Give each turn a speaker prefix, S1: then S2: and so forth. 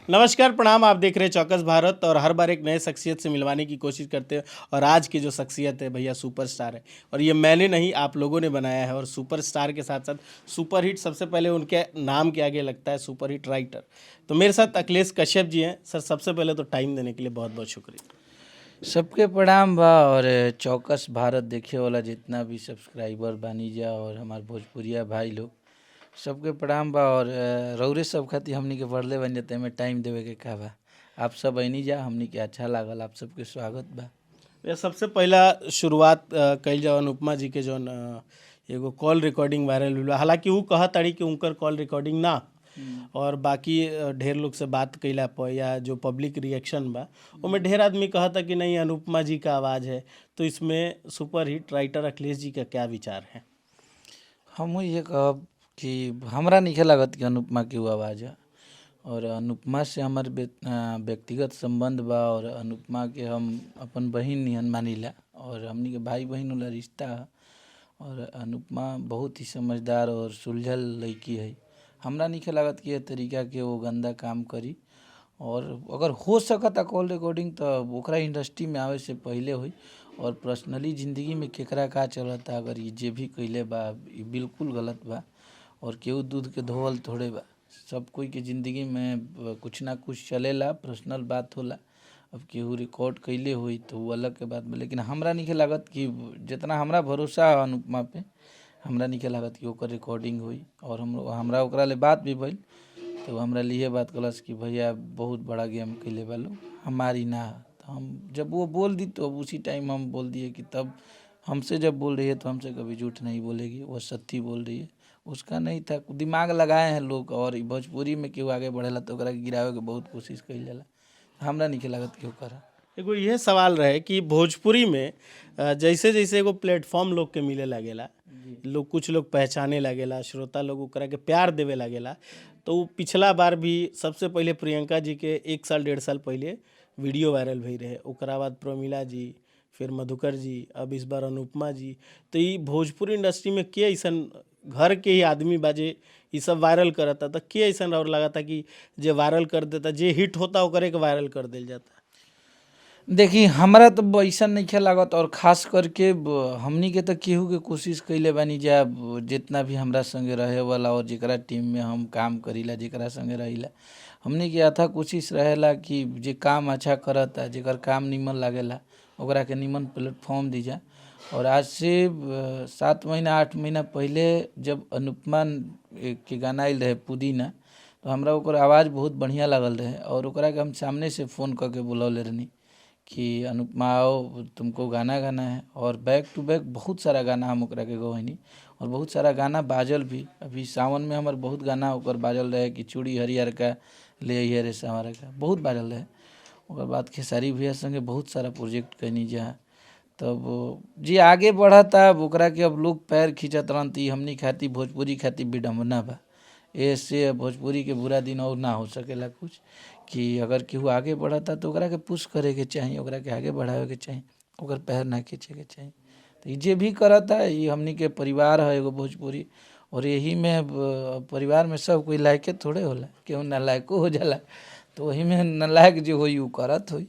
S1: नमस्कार, प्रणाम। आप देख रहे हैं चौकस भारत और हर बार एक नए शख्सियत से मिलवाने की कोशिश करते हैं और आज की जो शख्सियत है भैया, सुपरस्टार है और ये मैंने नहीं, आप लोगों ने बनाया है। और सुपरस्टार के साथ साथ सुपरहिट सबसे पहले उनके नाम के आगे लगता है, सुपरहिट राइटर। तो मेरे साथ अखिलेश कश्यप जी हैं। सर, सबसे पहले तो टाइम देने के लिए बहुत बहुत शुक्रिया।
S2: सबके प्रणाम बा और चौकस भारत देखे वाला जितना भी सब्सक्राइबर बानी जा और हमार भोजपुरिया भाई लोग, सबके प्रणाम बा। और रौरे सब खातिर हमनी के बढ़ले बन जाते में टाइम देवे के का बा। आप सब ऐनी जा, हमनी के अच्छा लागल, आप सबके स्वागत बा।
S1: भैया, सबसे पहला शुरुआत कइल जाओ अनुपमा जी के जौन एगो कॉल रिकॉर्डिंग वायरल हुआ। हालांकि वो कहत ताड़ी कि उनकर कॉल रिकॉर्डिंग ना और बाकी ढेर लोग से बात कइला पर या जो पब्लिक रिएक्शन बा, ओमे ढेर आदमी कहता कि नहीं, अनुपमा जी का आवाज़ है। तो इसमें super hit writer Akhilesh ji का क्या विचार है?
S2: हमहू ये कहब कि हमरा नइखे लागत कि अनुपमा के उ आवाज़ है और अनुपमा से हमर व्यक्तिगत संबंध बा और अनुपमा के हम अपन बहिन निहन मानिला और हमनी के भाई बहिन वाला रिश्ता है। और अनुपमा बहुत ही समझदार और सुलझल लड़की है। हमरा नइखे लागत कि ए तरीका के वो गंदा काम करी और अगर हो सकता कॉल रिकॉर्डिंग तो ओकरा इंडस्ट्री में आवे से पहले होई। और पर्सनली ज़िंदगी में केकरा का चलता, अगर ई जे भी कइले बा, ई बिल्कुल गलत बा। और केहू दूध के धोवल थोड़े बा, सब कोई के ज़िंदगी में कुछ ना कुछ चलेला, पर्सनल बात होला। अब केहू रिकॉर्ड कइले होई तो उ अलग के बात बा, लेकिन हमरा नइखे लागत कि जितना हमरा भरोसा है अनुपमा पे, हमरा नइखे लागत कि ओकर रिकॉर्डिंग होई। और हम हमरा ओकरा ले बात भी भइल तो हमरा लिए बात कहलस कि भैया, बहुत बड़ा गेम कइले बा लोग, हमारी ना। तो हम जब वो बोल दी तो उसी टाइम हम बोल दिए कि तब हमसे जब बोल रही है तो हमसे कभी झूठ नहीं बोलेगी, वो सत्य बोल रही है। उसका नहीं था, दिमाग लगाए हैं लोग। और ई भोजपुरी में केहू आगे बढ़ेला तो ओकरा के गिरावे के बहुत कोशिश कइल जाला। हमरा नइखे लागत केहू करा।
S1: एगो इहे सवाल रहे कि भोजपुरी में जैसे जैसे एगो प्लेटफॉर्म लोग के मिले लागेला, लोग कुछ लोग पहचाने लागेला, श्रोता लोग ओकरा के प्यार देवे लागेला, तो उ पिछला बार भी सबसे पहले प्रियंका जी के एक साल 1.5 साल पहले वीडियो वायरल भई रहे, ओकरा बाद प्रोमिला जी, फिर मधुकर जी, अब इस बार अनुपमा जी। तो ई भोजपुरी इंडस्ट्री में के अइसन घर के ही आदमी बाजे ई सब वायरल करता? तो के अइसन और लगाता कि जे वायरल कर देता, जे हिट होता ओकरे के वायरल कर देल जाता?
S2: देखी, हमरा तो अइसन नइखे लागत और ख़ास करके हमनी के तो केहू के कोशिश कइले बानी जा, जितना भी हमरा संगे रहे वाला और जेकरा टीम में हम काम करीला, जेकरा संगे रहिला, हमनी के अथक कोशिश रहेला कि जे काम अच्छा करता, जेकर काम निमन लागेला, ओकरा के निमन प्लेटफॉर्म दी जा। और आज से 7 महीना 8 महीना पहिले जब अनुपमा के गाना आइल रहे पुदीना, तो हमरा ओकर आवाज़ बहुत बढ़िया लागल रहे और ओकरा के हम सामने से फ़ोन कऽ के बुलौले रहनी कि अनुपमा, आओ, तुमको गाना गाना है। और बैक टू बैक बहुत सारा गाना हम ओकरा के गवैनी और बहुत सारा गाना बाजल भी। अभी सावन में हमर बहुत गाना ओकर बाजल रहे कि चूड़ी हरियर का ले अइहे रे संवरा का, बहुत बाजल रहे। ओकर बाद खेसारी भैया संगे बहुत सारा प्रोजेक्ट कैनी जा। तब जे आगे बढ़ता, ओकरा के अब लोग पैर खींचत रहन त ई हमनी खातिर, भोजपुरी खातिर विडम्बना बा। एसे भोजपुरी के बुरा दिन और ना हो सकेला कुछ, कि अगर केहू आगे बढ़ता तो ओकरा के पुश करे के चाही, ओकरा के आगे बढ़ावे के चाही, ओकर पैर ना खींचे के चाही। तो ई जे भी करता, ई हमनी के परिवार है एगो भोजपुरी और यही में परिवार में सब कोई लायके थोड़े होला, केहू नालायको हो जाला। तो वही में नालायक जे होई, उ करत होई।